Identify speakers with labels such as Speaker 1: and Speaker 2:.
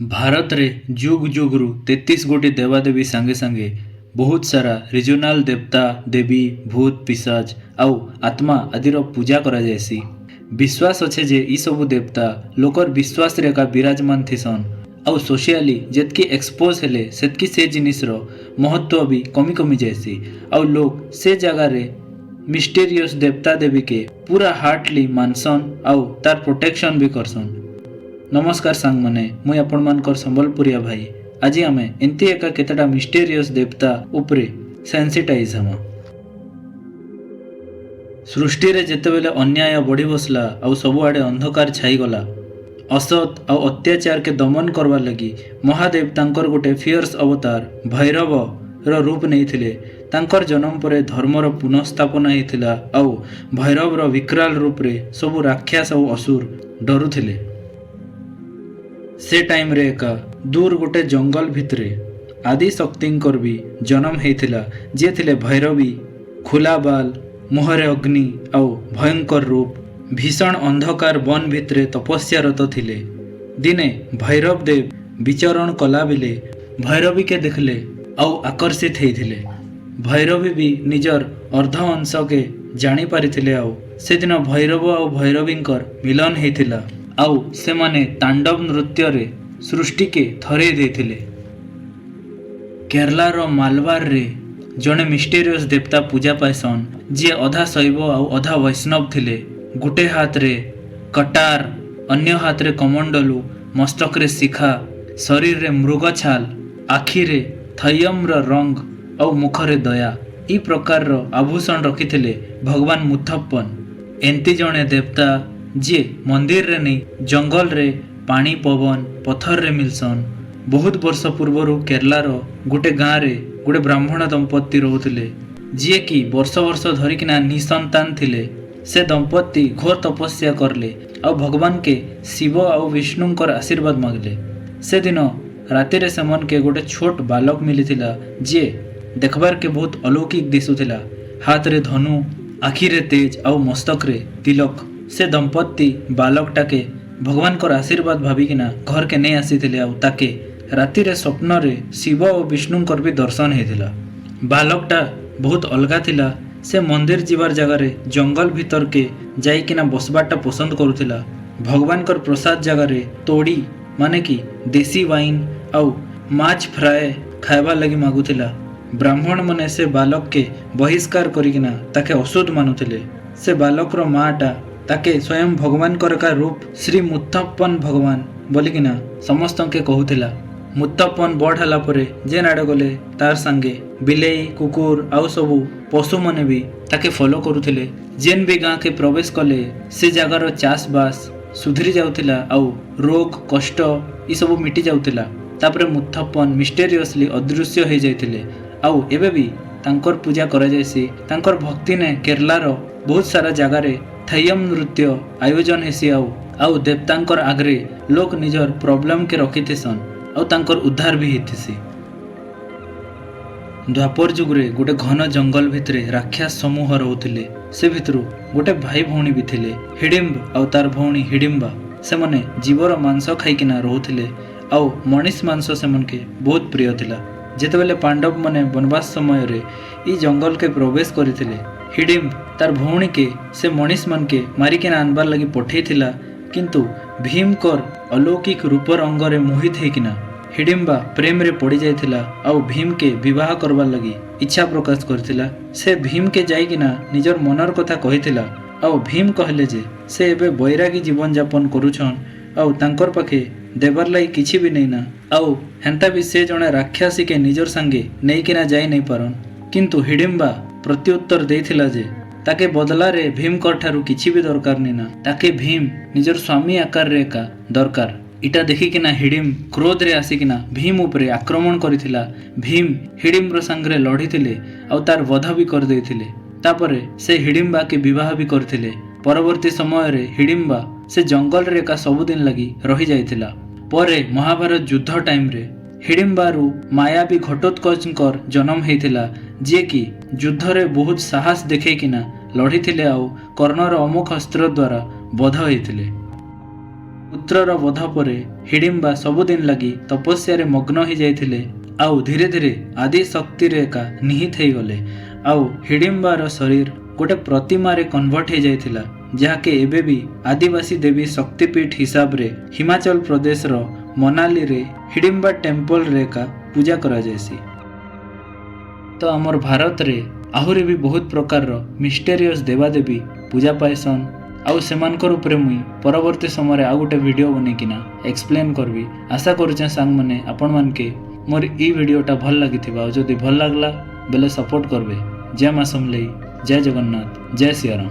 Speaker 1: ଭାରତରେ ଯୁଗ ଯୁଗରୁ 33 ଗୋଟି ଦେବାଦେବୀ ସାଙ୍ଗେ ସାଙ୍ଗେ ବହୁତ ସାରା ରିଜନାଲ ଦେବତା, ଦେବୀ, ଭୂତ, ପିଶାଚ ଆଉ ଆତ୍ମା ଆଦିର ପୂଜା କରାଯାଏସି। ବିଶ୍ୱାସ ଅଛେ ଯେ ଇ ସବୁ ଦେବତା ଲୋକର ବିଶ୍ୱାସରେ ଏକା ବିରାଜମାନ ଥିସନ୍ ଆଉ ସୋସିଆଲି ଯେତ୍କି ଏକ୍ସପୋଜ ହେଲେ, ସେତ୍କି ସେ ଜିନିଷର ମହତ୍ଵ ବି କମି କମି ଯାଏସି ଆଉ ଲୋକ ସେ ଜାଗାରେ ମିଷ୍ଟେରିୟସ୍ ଦେବତା ଦେବୀକେ ପୁରା ହାର୍ଟଲି ମାନସନ୍ ଆଉ ତାର ପ୍ରୋଟେକ୍ସନ୍ ବି କରସନ୍। ନମସ୍କାର ସାଙ୍ଗମାନେ, ମୁଇଁ ଆପଣମାନଙ୍କର ସମ୍ବଲପୁରିଆ ଭାଇ। ଆଜି ଆମେ ଏମିତି ଏକା କେତେଟା ମିଷ୍ଟେରିୟସ୍ ଦେବତା ଉପରେ ସେନ୍ସିଟାଇଜ୍ ହେମା। ସୃଷ୍ଟିରେ ଯେତେବେଳେ ଅନ୍ୟାୟ ବଢ଼ି ବସଲା ଆଉ ସବୁଆଡ଼େ ଅନ୍ଧକାର ଛାଇଗଲା, ଅସତ୍ ଆଉ ଅତ୍ୟାଚାରକେ ଦମନ କରବାର୍ ଲାଗି ମହାଦେବ ତାଙ୍କର ଗୋଟେ ଫିୟର୍ସ ଅବତାର ଭୈରବର ରୂପ ନେଇଥିଲେ। ତାଙ୍କର ଜନ୍ମ ପରେ ଧର୍ମର ପୁନଃସ୍ଥାପନା ହେଇଥିଲା ଆଉ ଭୈରବର ବିକରାଳ ରୂପରେ ସବୁ ରାକ୍ଷସ ଆଉ ଅସୁର ଡରୁଥିଲେ। ସେ ଟାଇମ୍ରେ ଏକା ଦୂର ଗୋଟେ ଜଙ୍ଗଲ ଭିତରେ ଆଦି ଶକ୍ତିଙ୍କର ବି ଜନ୍ମ ହେଇଥିଲା, ଯିଏ ଥିଲେ ଭୈରବୀ। ଖୋଲା ବାଲ, ମୁହଁରେ ଅଗ୍ନି ଆଉ ଭୟଙ୍କର ରୂପ। ଭୀଷଣ ଅନ୍ଧକାର ବନ ଭିତରେ ତପସ୍ୟାରତ ଥିଲେ। ଦିନେ ଭୈରବ ଦେବ ବିଚରଣ କଲା ବେଲେ ଭୈରବୀକେ ଦେଖିଲେ ଆଉ ଆକର୍ଷିତ ହେଇଥିଲେ। ଭୈରବୀ ବି ନିଜର ଅର୍ଦ୍ଧ ଅଂଶକେ ଜାଣି ପାରିଥିଲେ ଆଉ ସେଦିନ ଭୈରବ ଆଉ ଭୈରବୀଙ୍କର ମିଲନ ହେଇଥିଲା ଆଉ ସେମାନେ ତାଣ୍ଡବ ନୃତ୍ୟରେ ସୃଷ୍ଟିକେ ଥରେଇ ଦେଇଥିଲେ। କେରଳାର ମାଲବାରରେ ଜଣେ ମିଷ୍ଟେରିୟସ୍ ଦେବତା ପୂଜା ପାଇସନ୍, ଯିଏ ଅଧା ଶୈବ ଆଉ ଅଧା ବୈଷ୍ଣବ ଥିଲେ। ଗୋଟେ ହାତରେ କଟାର, ଅନ୍ୟ ହାତରେ କମଣ୍ଡଲୁ, ମସ୍ତକରେ ଶିଖା, ଶରୀରରେ ମୃଗଛାଲ, ଆଖିରେ ଥୟମର ରଙ୍ଗ ଆଉ ମୁଖରେ ଦୟା, ଇ ପ୍ରକାରର ଆଭୂଷଣ ରଖିଥିଲେ ଭଗବାନ ମୁଥପ୍ପନ। ଏମିତି ଜଣେ ଦେବତା, ଯିଏ ମନ୍ଦିରରେ ନେଇ, ଜଙ୍ଗଲରେ, ପାଣି, ପବନ, ପଥରରେ ମିଲସନ୍। ବହୁତ ବର୍ଷ ପୂର୍ବରୁ କେରଳାର ଗୋଟେ ଗାଁରେ ଗୋଟେ ବ୍ରାହ୍ମଣ ଦମ୍ପତି ରହୁଥିଲେ, ଯିଏକି ବର୍ଷ ବର୍ଷ ଧରିକିନା ନିସନ୍ତାନ ଥିଲେ। ସେ ଦମ୍ପତି ଘୋର ତପସ୍ୟା କରଲେ ଆଉ ଭଗବାନକେ ଶିବ ଆଉ ବିଷ୍ଣୁଙ୍କର ଆଶୀର୍ବାଦ ମାଗିଲେ। ସେଦିନ ରାତିରେ ସେମାନକେ ଗୋଟେ ଛୋଟ ବାଲକ ମିଳିଥିଲା, ଯିଏ ଦେଖବାରକେ ବହୁତ ଅଲୌକିକ ଦିଶୁଥିଲା। ହାତରେ ଧନୁ, ଆଖିରେ ତେଜ ଆଉ ମସ୍ତକରେ ତିଲକ। ସେ ଦମ୍ପତି ବାଲକଟାକେ ଭଗବାନଙ୍କର ଆଶୀର୍ବାଦ ଭାବିକିନା ଘରକେ ନେଇ ଆସିଥିଲେ ଆଉ ତାକେ ରାତିରେ ସ୍ୱପ୍ନରେ ଶିବ ଓ ବିଷ୍ଣୁଙ୍କର ବି ଦର୍ଶନ ହେଇଥିଲା। ବାଲକଟା ବହୁତ ଅଲଗା ଥିଲା। ସେ ମନ୍ଦିର ଯିବାର ଜାଗାରେ ଜଙ୍ଗଲ ଭିତରକେ ଯାଇକିନା ବସବାରଟା ପସନ୍ଦ କରୁଥିଲା। ଭଗବାନଙ୍କର ପ୍ରସାଦ ଜାଗାରେ ତୋଡ଼ି, ମାନେ କି ଦେଶୀ ୱାଇନ୍ ଆଉ ମାଛ ଫ୍ରାଏ ଖାଇବାର ଲାଗି ମାଗୁଥିଲା। ବ୍ରାହ୍ମଣ ମାନେ ସେ ବାଲକକେ ବହିଷ୍କାର କରିକିନା ତାକେ ଅଶୁଦ୍ଧ ମାନୁଥିଲେ। ସେ ବାଲକର ମାଟା ତାକେ ସ୍ୱୟଂ ଭଗବାନଙ୍କର ଏକା ରୂପ, ଶ୍ରୀ ମୁଥପ୍ପନ ଭଗବାନ ବୋଲିକିନା ସମସ୍ତଙ୍କେ କହୁଥିଲା। ମୁଥପ୍ପନ ବଡ଼ ହେଲା ପରେ ଯେନ୍ ଆଡ଼େ ଗଲେ ତାର ସାଙ୍ଗେ ବିଲେଇ, କୁକୁର ଆଉ ସବୁ ପଶୁମାନେ ବି ତାକେ ଫଲୋ କରୁଥିଲେ। ଯେନ୍ ବି ଗାଁକେ ପ୍ରବେଶ କଲେ, ସେ ଜାଗାର ଚାଷବାସ ସୁଧରି ଯାଉଥିଲା ଆଉ ରୋଗ, କଷ୍ଟ ଏସବୁ ମିଟି ଯାଉଥିଲା। ତାପରେ ମୁଥପ୍ପନ ମିଷ୍ଟେରିୟସଲି ଅଦୃଶ୍ୟ ହେଇଯାଇଥିଲେ ଆଉ ଏବେ ବି ତାଙ୍କର ପୂଜା କରାଯାଏସି। ତାଙ୍କର ଭକ୍ତିନେ କେରଳାର ବହୁତ ସାରା ଜାଗାରେ ଥୟମ ନୃତ୍ୟ ଆୟୋଜନ ହେସି ଆଉ ଆଉ ଦେବତାଙ୍କର ଆଗରେ ଲୋକ ନିଜର ପ୍ରୋବ୍ଲେମକେ ରଖିଥିସନ୍ ଆଉ ତାଙ୍କର ଉଦ୍ଧାର ବି ହେଇଥିସି। ଦ୍ୱାପର ଯୁଗରେ ଗୋଟେ ଘନ ଜଙ୍ଗଲ ଭିତରେ ରାକ୍ଷସ ସମୂହ ରହୁଥିଲେ। ସେ ଭିତରୁ ଗୋଟେ ଭାଇ ଭଉଣୀ ବି ଥିଲେ, ହିଡ଼ିମ୍ବ ଆଉ ତାର ଭଉଣୀ ହିଡ଼ିମ୍ବା। ସେମାନେ ଜୀବର ମାଂସ ଖାଇକିନା ରହୁଥିଲେ ଆଉ ମଣିଷ ମାଂସ ସେମାନକେ ବହୁତ ପ୍ରିୟ ଥିଲା। ଯେତେବେଳେ ପାଣ୍ଡବମାନେ ବନବାସ ସମୟରେ ଇ ଜଙ୍ଗଲକେ ପ୍ରବେଶ କରିଥିଲେ, ହିଡ଼ିମ୍ବ ତାର ଭଉଣୀକେ ସେ ମଣିଷମାନକେ ମାରିକିନା ଆନବାର ଲାଗି ପଠେଇଥିଲା। କିନ୍ତୁ ଭୀମଙ୍କର ଅଲୌକିକ ରୂପ ରଙ୍ଗରେ ମୋହିତ ହେଇକିନା ହିଡ଼ିମ୍ବା ପ୍ରେମରେ ପଡ଼ିଯାଇଥିଲା ଆଉ ଭୀମକେ ବିବାହ କରବାର ଲାଗି ଇଚ୍ଛା ପ୍ରକାଶ କରିଥିଲା। ସେ ଭୀମକେ ଯାଇକିନା ନିଜର ମନର କଥା କହିଥିଲା ଆଉ ଭୀମ କହିଲେ ଯେ ସେ ଏବେ ବୈରାଗୀ ଜୀବନଯାପନ କରୁଛନ୍ ଆଉ ତାଙ୍କର ପାଖେ ଦେବାର ଲାଗି କିଛି ବି ନେଇନା ଆଉ ହେନ୍ତା ବି ସେ ଜଣେ ରାକ୍ଷସୀକେ ନିଜର ସାଙ୍ଗେ ନେଇକିନା ଯାଇ ନେଇ ପାରନ୍। କିନ୍ତୁ ହିଡ଼ିମ୍ବା ପ୍ରତ୍ୟୁତ୍ତର ଦେଇଥିଲା ଯେ ତାକେ ବଦଲାରେ ଭୀମଙ୍କର ଠାରୁ କିଛି ବି ଦରକାର ନିନା, ତାକେ ଭୀମ ନିଜର ସ୍ୱାମୀ ଆକାରରେ ଏକା ଦରକାର। ଇଟା ଦେଖିକିନା ହିଡ଼ିମ୍ କ୍ରୋଧରେ ଆସିକିନା ଭୀମ ଉପରେ ଆକ୍ରମଣ କରିଥିଲା। ଭୀମ ହିଡ଼ିମ୍ର ସାଙ୍ଗରେ ଲଢ଼ିଥିଲେ ଆଉ ତାର ବଧ ବି କରିଦେଇଥିଲେ। ତାପରେ ସେ ହିଡ଼ିମ୍ବାକେ ବିବାହ ବି କରିଥିଲେ। ପରବର୍ତ୍ତୀ ସମୟରେ ହିଡ଼ିମ୍ବା ସେ ଜଙ୍ଗଲରେ ଏକା ସବୁଦିନ ଲାଗି ରହିଯାଇଥିଲା। ପରେ ମହାଭାରତ ଯୁଦ୍ଧ ଟାଇମରେ ହିଡ଼ିମ୍ବାରୁ ମାୟାବୀ ଘଟୋତ୍କଚଙ୍କର ଜନ୍ମ ହେଇଥିଲା, ଯିଏକି ଯୁଦ୍ଧରେ ବହୁତ ସାହସ ଦେଖେଇକିନା ଲଢ଼ିଥିଲେ ଆଉ କର୍ଣ୍ଣର ଅମୋଘ ଅସ୍ତ୍ର ଦ୍ୱାରା ବଧ ହେଇଥିଲେ। ପୁତ୍ରର ବଧ ପରେ ହିଡ଼ିମ୍ବା ସବୁଦିନ ଲାଗି ତପସ୍ୟାରେ ମଗ୍ନ ହେଇଯାଇଥିଲେ ଆଉ ଧୀରେ ଧୀରେ ଆଦି ଶକ୍ତିରେ ଏକା ନିହିତ ହେଇଗଲେ। ଆଉ ହିଡ଼ିମ୍ବାର ଶରୀର ଗୋଟେ ପ୍ରତିମାରେ କନଭର୍ଟ ହେଇଯାଇଥିଲା, ଯାହାକି ଏବେ ବି ଆଦିବାସୀ ଦେବୀ ଶକ୍ତିପୀଠ ହିସାବରେ ହିମାଚଳ ପ୍ରଦେଶର ମନାଲିରେ ହିଡ଼ିମ୍ବା ଟେମ୍ପଲରେ ଏକା ପୂଜା କରାଯାଏସି। ତ ଆମର ଭାରତରେ ଆହୁରି ବି ବହୁତ ପ୍ରକାରର ମିଷ୍ଟେରିୟସ୍ ଦେବାଦେବୀ ପୂଜା ପାଏସନ୍ ଆଉ ସେମାନଙ୍କର ଉପରେ ମୁଇଁ ପରବର୍ତ୍ତୀ ସମୟରେ ଆଉ ଗୋଟେ ଭିଡ଼ିଓ ବନେଇକିନା ଏକ୍ସପ୍ଲେନ୍ କରିବି। ଆଶା କରୁଛେଁ ସାଙ୍ଗମାନେ, ଆପଣମାନକେ ମୋର ଇ ଭିଡ଼ିଓଟା ଭଲ ଲାଗିଥିବା। ଆଉ ଯଦି ଭଲ ଲାଗଲା ବେଲେ ସପୋର୍ଟ କରିବେ। ଜୟ ମା ସମଲେଇ, ଜୟ ଜଗନ୍ନାଥ, ଜୟ ସିଆରାମ।